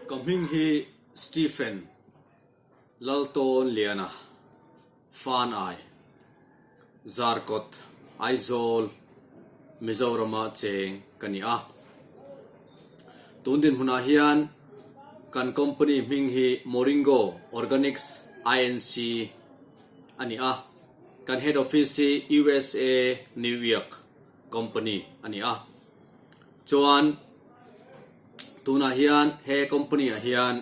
Ka hming hi Stephen Laltawn Liana Fanai, Zarkawt, Aizawl, Mizorama cheng ka ni a. Tun dinhmunah hian kan company hming hi Moringo Organics INC a ni a. Kan head office hi USA, New York company a ni a. Chuan tunah hian he company ah hian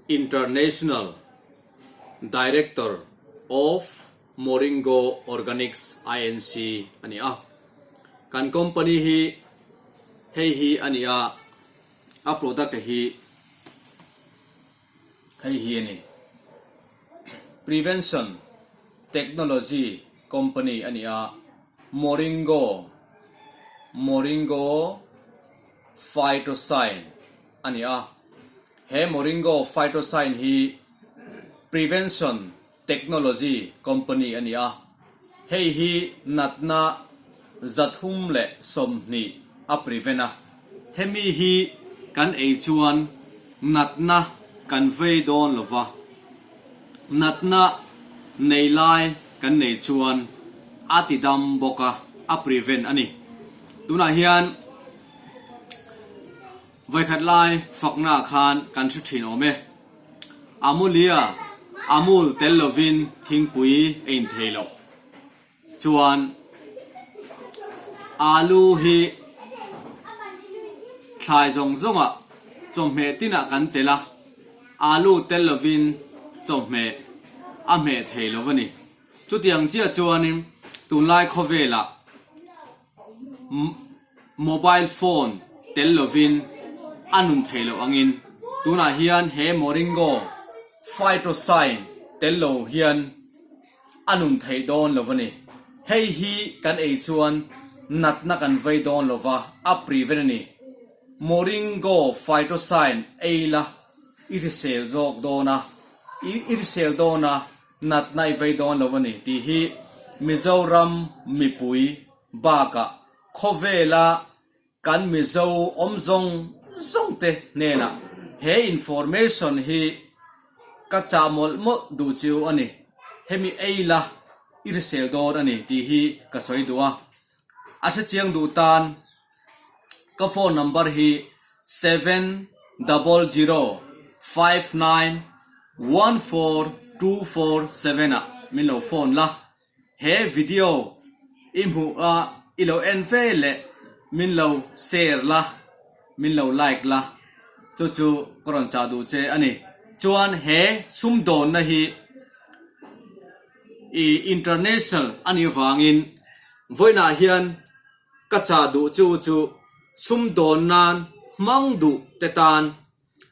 International Director of Moringo Organics INC a ni a. Kan company hi hei hi a ni a, a product hi hei hi a ni. Prevention Technology Company a ni a, Moringo, Moringo Phytosign a ni a. He Moringo Phytosign hi Prevention Technology Company a ni a, hei hi natna 320 a prevent a. Hemi hi kan ei chuan natna kan vei dawn lo va, natna nei lai kan nei chuan a ti dam bawk a, a prevent a ni. Tunah hian vawikhat lai faknaah khan kan hre thin awm e. Amulia, Amul tel lovin thingpui a inthei loh chuan Alu hi thlai zawng zawngah chawhmeh tinah kan tel a, Alu tel lovin chawhmeh a hmeh thei lo a ni. Chutiang chiah chuanin tunlai khawvelah Mobile phone tel lovin a nun thei loh angin tunah hian he Moringo Phytosign tel lo hian a nun theih dawn lo a ni. Hei hi kan ei chuan natna kan vei dawn lo va, a prevent a ni. Moringo Phytosign ei la i hrisel zawk dawn a, i hrisel dawn a, natna i vei dawn lo a ni tih hi Mizoram mipui Bakah khawvela kan Mizo awm zawng zawng te hnenah he information hi ka chah mawlh mawlh duh chiu a ni. Hemi ei la i hrisel dawn a ni tih hi ka sawi duh a. A hrechiang duh tan ka phone number hi 7005914247 ah min lo phone la. He video i hmuh a i lo en ve leh min lo share la, min lo like la, chu chu ka rawn chah duh che a ni. Chuan he sumdawnna hi i international a nih avangin vawiinah hian ka chah duh chu chu sumdawn nan hmang duh te tan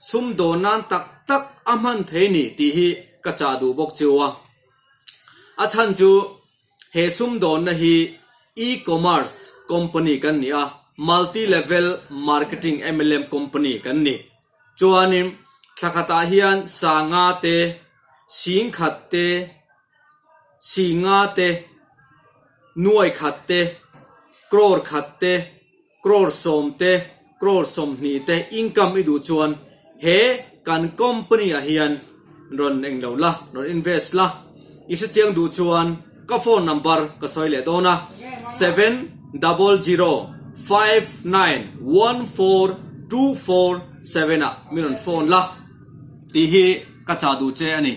Sumdawn nan tak tak a hman thei ni tih hi ka chah duh bawk chiu a. A chhan chu he sumdawnna hi e-commerce company kan ni a, multi level marketing MLM company kan ni. Chuanin thla khatah hian sanga te, singkhat te, singa te, nuai khat te, crore khat te, Crore 10 te, crore 20 te income i duh chuan he kan company ah hian rawn eng lo la, rawn invest la. I hrechiang duh chuan ka phone number ka sawi leh dawn a, 7005914247 ah min rawn phone la tih hi ka chah duh che a ni.